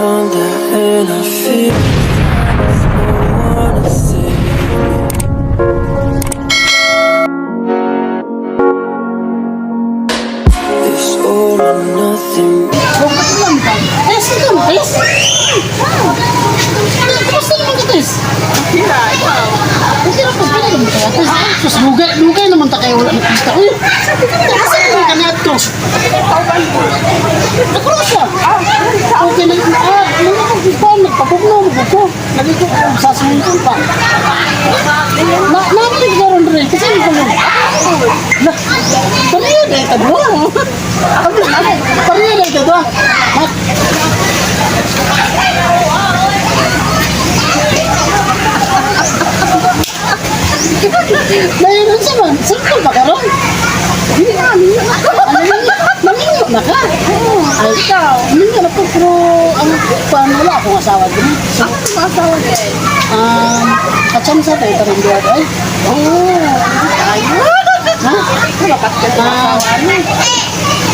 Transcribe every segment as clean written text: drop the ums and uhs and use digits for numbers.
Under and I feel there's no one to save me. It's all or nothing. Tess, ikaw na, Tess? Kumusta naman ka, Tess? Okay ra po, pwede naman kaya, Tess. Sus, lugay, lugay naman ta kayo wala nakita. Uy, asa naman ka na to? Nagkrosa. Okay na, ah, nang ako, nagpapugno mo ko. Nagiko ko sa swimming pool pa. Na, namin karon rin kasi ano ko. Na, pareho na ito, bro. Pareho na ito, bro. Ha? Mayroon sa man, saan ka ba karon? Hindi na, naminyo na ka. Oo. Ay, ikaw. Minyo na po, pero ang paano wala akong asawa din. So, Ako asawa din. Katsamsa tayo pa rin diwa ay. Oo. Tayo. Ha? Malakas ka sa Ah, asawa mo.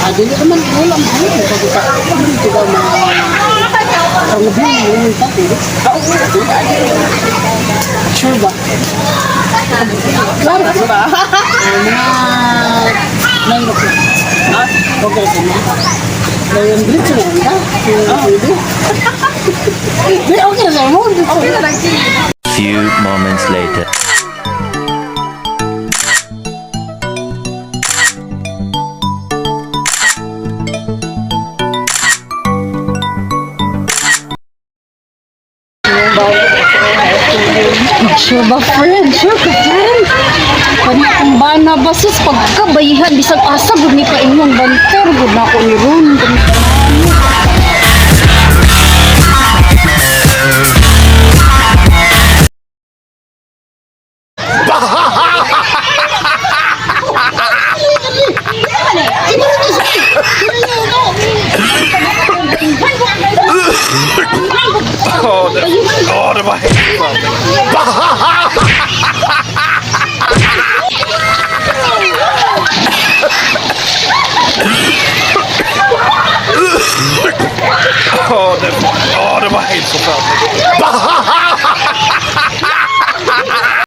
Ah, dili naman, wala man. Dito ka, dito ka mga ang gabi, yung pati. Sure ba? Klaro ba? Ah, mga 9 o'clock. Okay, sige. Ngayon, diretso na lang ka? Pwede? Di, okay na sa'yo mo. Okay na lang. Few moments later. Sure ba, friend? Sure ka, friend? Kani akong bana ba, sus? Pagkabayihan, bisag asa, gud ni pa inyong banter, gud na ako ni Ron. Oh, det var helt fan. Oh, det var helt förfärligt.